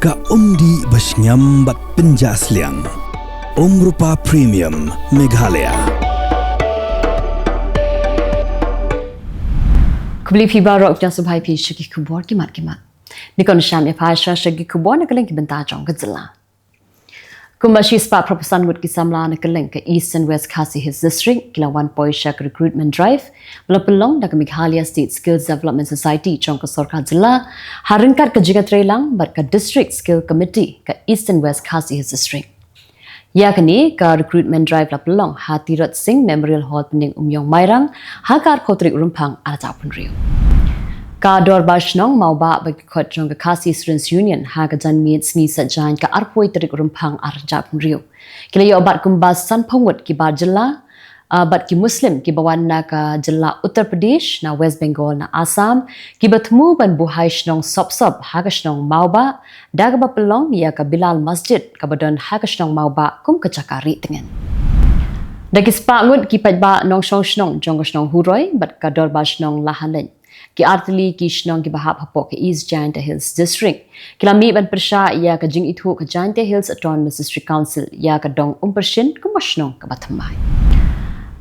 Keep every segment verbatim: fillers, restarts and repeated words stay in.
Ka umdih ba shngiam bad pynjah sliang. Umrupa Premium Meghalaya. Khublei phi baroh, pdiang sngewbha ïa phi sha ki khubor ki mat ki mat. Ngi kwah ban shim ïa phi sha ki khubor na ka liang ki bynta jong ka jylla. Kumba shispah phra phew san ngut ki samla na ka liang ka East and West Khasi Hills District ki la wan poi sha ka recruitment drive ba la pynlong da ka Meghalaya State Skills Development Society jong ka sorkar jylla, ha ryngkat ka jingïatreilang bad ka District Skill Committee ka East and West Khasi Hills District. Ïa kane ka recruitment drive la pynlong ha Tirot Sing Memorial Hall, Pyndengumiong, Mairang, ha ka arphew tarik Rymphang arhajar arphew hynriew. Ka Dorbar Shnong Mawbah bad ki khot jong ka Khasi Students Union ha ka janmiet sngi Saitjaiñ ka arphew tarik Rymphang arhajar arphew hynriew ki la ïoh bat kumba sanphew ngut ki bar jylla, ah, bad ki Muslim kiba wan na ka jylla Uttar Pradesh, na West Bengal, na Assam, kiba thmu ban buhai shnong sop sop ha ka shnong Mawbah da kaba pynlong ïa ka Bilal Masjid kaba don ha ka shnong Mawbah kum ka jaka rieh tngen. Da ki spah ngut ki paidbah nongshong shnong jong ka shnong Huroi bad ka Dorbar Shnong Lahaleit, ki artylli ki shnong kiba hap hapoh ka East Jaintia Hills District, ki la mih ban pyrshah ïa ka jingithuh ka Jaintia Hills Autonomous District Council ïa ka dong Umpyrshin kumba shnong kaba thymmai.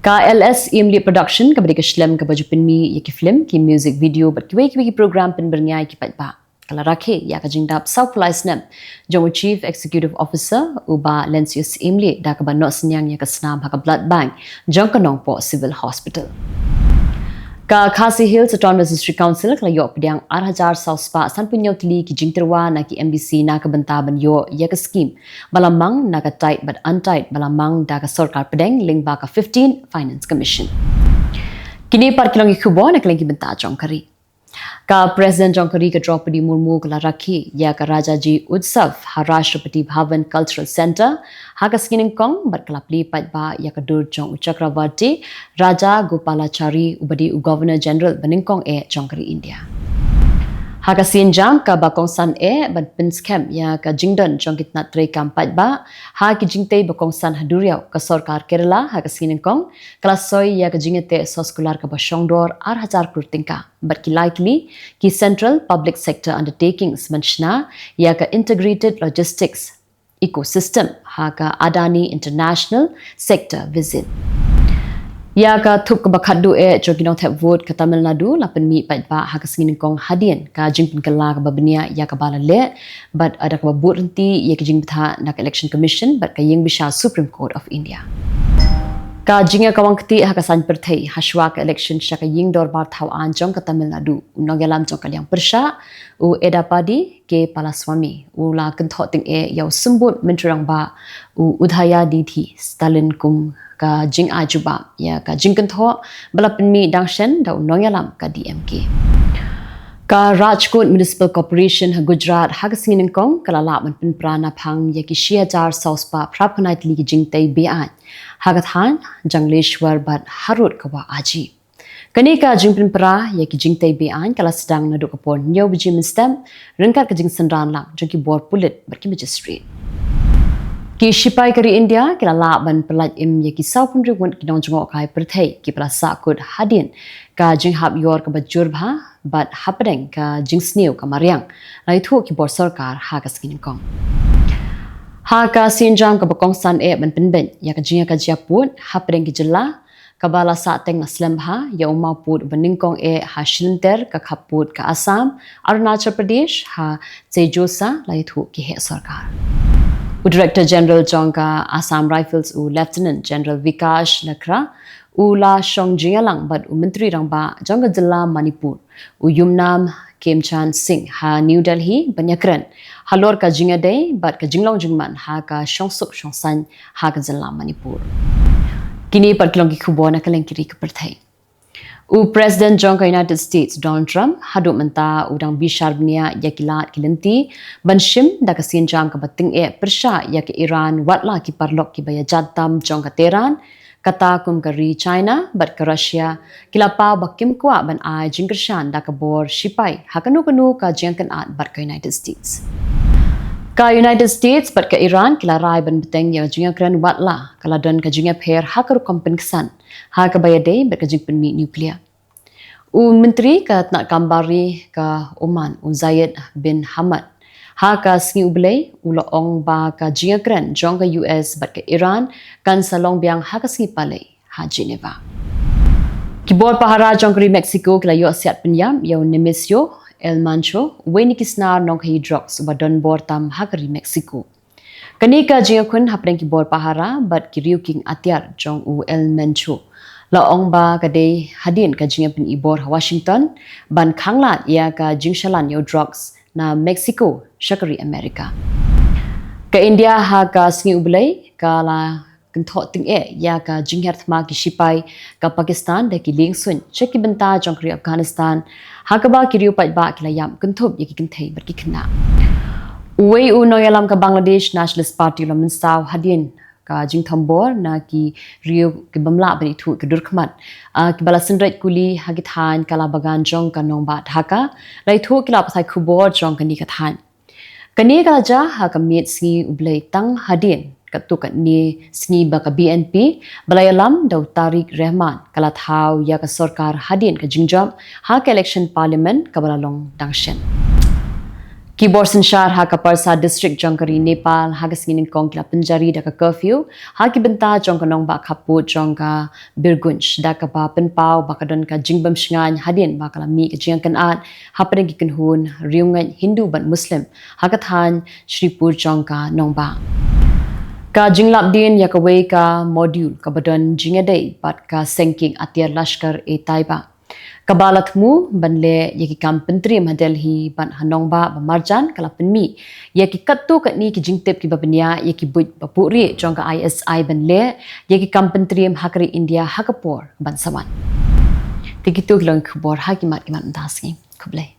Ka L S Iamlieh Production kaba dei ka shlem kaba ju pynmih ïa ki film, ki music video bad kiwei kiwei ki program pynbyrngia ïa ki paidbah, ka la rakhe ïa ka jingdap sawphew lai snem jong u Chief Executive Officer u Bah Lencius Iamlieh da kaba noh synñiang ïa ka snam ha ka Blood Bank jong ka Nongpoh Civil Hospital. Ka Khasi Hills Autonomous District Council ka la ïoh pdiang arhajar sawspah sanphew hynñiew tylli ki jingtyrwa na ki M D C na ka bynta ban ïoh ïa ka skim ba la mang na ka Tight bad Untight ba la mang da ka sorkar pdeng lyngba ka fifteen Finance Commission. Kine pat ki long ki khubor na ka liang ki bynta jong ka ri. Ka President jong ka ri ka Droupadi Murmu ka la rakhe ïa ka Rajaji Utsav ha Rashtrapati Bhavan Cultural Centre ha ka sngi nyngkong bad ka la plie paidbah ïa ka dur jong u Chakravarti Rajagopalachari uba dei u Governor General ba nyngkong eh jong ka ri India. Ha ka sienjam kaba kongsan eh ban pynskhem ïa ka jingdon jong ki tnat treikam paidbah ha ki jingtei ba kongsan ha duriaw, ka sorkar Kerala ha ka sngi nyngkong ka la soi ïa ka jingïateh soskular kaba shongdor arhajar klur tyngka bad ki lai tylli ki Central Public Sector Undertakings ban shna ïa ka Integrated Logistics Ecosystem ha ka Adani International Sector Visit. Ïa ka thup kaba khatduh eh jong ki nongthep vote ka Tamil Nadu la pynmih paidbah ha ka sngi nyngkong hadien ka jingpynkylla kaba bniah ïa kaba la leh bad da kaba bud ryntih ïa ki jingbthah na ka Election Commission bad ka ïing bishar Supreme Court of India. Ka jingïakawang kti ha ka saiñ pyrthei hashwa ka election sha ka ïing dorbar thaw aiñ jong ka Tamil Nadu, u nongïalam jong ka liang pyrshah u Edappadi K Palaniswami u la kynthoh tyngeh ïa u symbud Myntri Rangbah u Udayanithi Stalin kum ka jingai jubab ïa ka jingkynthoh ba la pynmih dang shen da u nongïalam ka D M K. Ka Rajkot Municipal Corporation ha Gujarat ha ka sngi nyngkong ka la lah ban pynpra naphang ïa ki shi hajar saw spah phra phew khyndai tylli ki jingtei be-aiñ ha ka thaiñ Jangleshwar bad harud ka wah Aji. Kane ka jingpynpra ïa ki jingtei be-aiñ ka la sdang naduh ka por hynñiew baje mynstep ryngkat ka jingsynran lang jong ki bor pulit bad ki magistrate. Ki shipai ka ri India ki la lah ban pyllait im ïa ki sawphew hynriew ngut ki nongjngohkai pyrthei kiba la sahkut hadien ka jinghap ïor kaba jur bha bad hapdeng ka jingsniew ka mariang, la ïathuh ki bor sorkar ha ka sngi nyngkong. Ha ka sienjam kaba kongsan eh ban pynbeit ïa ka jingïakajia pud hapdeng ki jylla, kaba la sahteng la slem bha ïa u mawpud uba nyngkong eh ha shilynter ka khappud ka Assam, Arunachal Pradesh, ha Seijosa, la ïathuh ki heh sorkar. U Director General jong ka Assam Rifles u Lieutenant General Vikash Lakra u la shong jingïalang bad u Myntri Rangbah jong ka jylla Manipur, u Yumnam Khemchand Singh, ha New Delhi ban ïakren halor ka jingïadei bad ka jinglong jingman ha ka shongsuk shongsaiñ ha ka jylla Manipur. Kine pat ki long ki khubor na ka liang ki ri ka pyrthei. U President jong ka United States Donald Trump haduh mynta u dang bishar bniah ïa ki lad ki lynti ban shim da ka sienjam kaba tyngeh pyrshah ïa ka Iran, watla ki paralok kiba ïajan tam jong ka Tehran, kata kum ka ri China bad ka Russia, ki la paw ba kim kwah ban ai jingkyrshan da ka bor shipai ha kano kano ka jingïakynad bad ka United States. Ka United States bad ka Iran ki la rai ban bteng ïa ka jingïakren watla ka la don ka jingïapher ha ka rukom pynksan ha kaba ïadei bad ka jingpynmih nuclear. U Myntri ka tnat kam bar ri ka Oman u Zayed bin Hamad Ha ka sngi U Blei, u la ong ba ka jingïakren jong ka U S bad ka Iran kan sa long biang ha ka sngi Palei ha Geneva. Ki bor pahara jong ka ri Mexico ki la ïoh siat pynïap ïa u Nemesio El Mencho, uwei na ki snar nongkhaïi drugs uba don bor tam ha ka ri Mexico. Kane ka jingïakhun hapdeng ki bor pahara bad ki riew kieng atiar jong u El Mencho la ong ba ka dei hadien ka jingïapyni bor ha Washington ban khanglad ïa ka jingshalan ïa u drugs na Mexico sha ka ri America. Ka India ha ka sngi U Blei ka la kynthoh tyngeh ïa ka jingher thma ki shipai ka Pakistan da ki liengsuiñ sha ki bynta jong ka ri Afghanistan, ha kaba ki riew paidbah ki la ïam kynthup ïa ki kynthei bad ki khynnah. Uwei u nongïalam ka Bangladesh Nationalist Party u la mynsaw hadien ka jingthombor na ki riew ki bym lah ban ithuh ki dur khmat, ah, kiba la synreit kuli ha ki thaiñ Kalabagan jong ka nongbah Dhaka, la ithuh ki lad pathai khubor jong kane ka thaiñ. Kane ka la jia ha ka miet sngi U Blei tang hadien katto katne sngi ba ka B N P ba la ïalam da u Tariq Rahman ka la thaw ïa ka sorkar hadien ka jingjop ha ka election parliament kaba la long dang shen. Ki bor synshar ha ka Parsa district jong ka ri Nepal ha ka sngi Nyngkong ki la pynjari da ka curfew ha ki bynta jong ka nongbah khappud jong ka Birgunj, da kaba pynpaw ba ka don ka jingbym shngaiñ hadien ba ka la mih ka jingïakynad hapdeng ki kynhun riewngeit Hindu bad Muslim ha ka thaiñ Shripur jong ka nongbah. Ka jinglap dien ïa kawei ka module kaba don jingïadei bad ka seng kieng atiar Lashkar-e-Taiba kaba la thmu ban leh ïa ki kam pyntriem ha Delhi bad ha nongbah ba marjan ka la pynmih ïa ki katto katne ki jingtip kiba bniah ïa ki buit ba buhrieh jong ka I S I ban leh ïa ki kam pyntriem ha ka ri India ha ka por ban sa wan. Te kito ki long ki khubor ha ki mat ki mat mynta sngi. Khublei.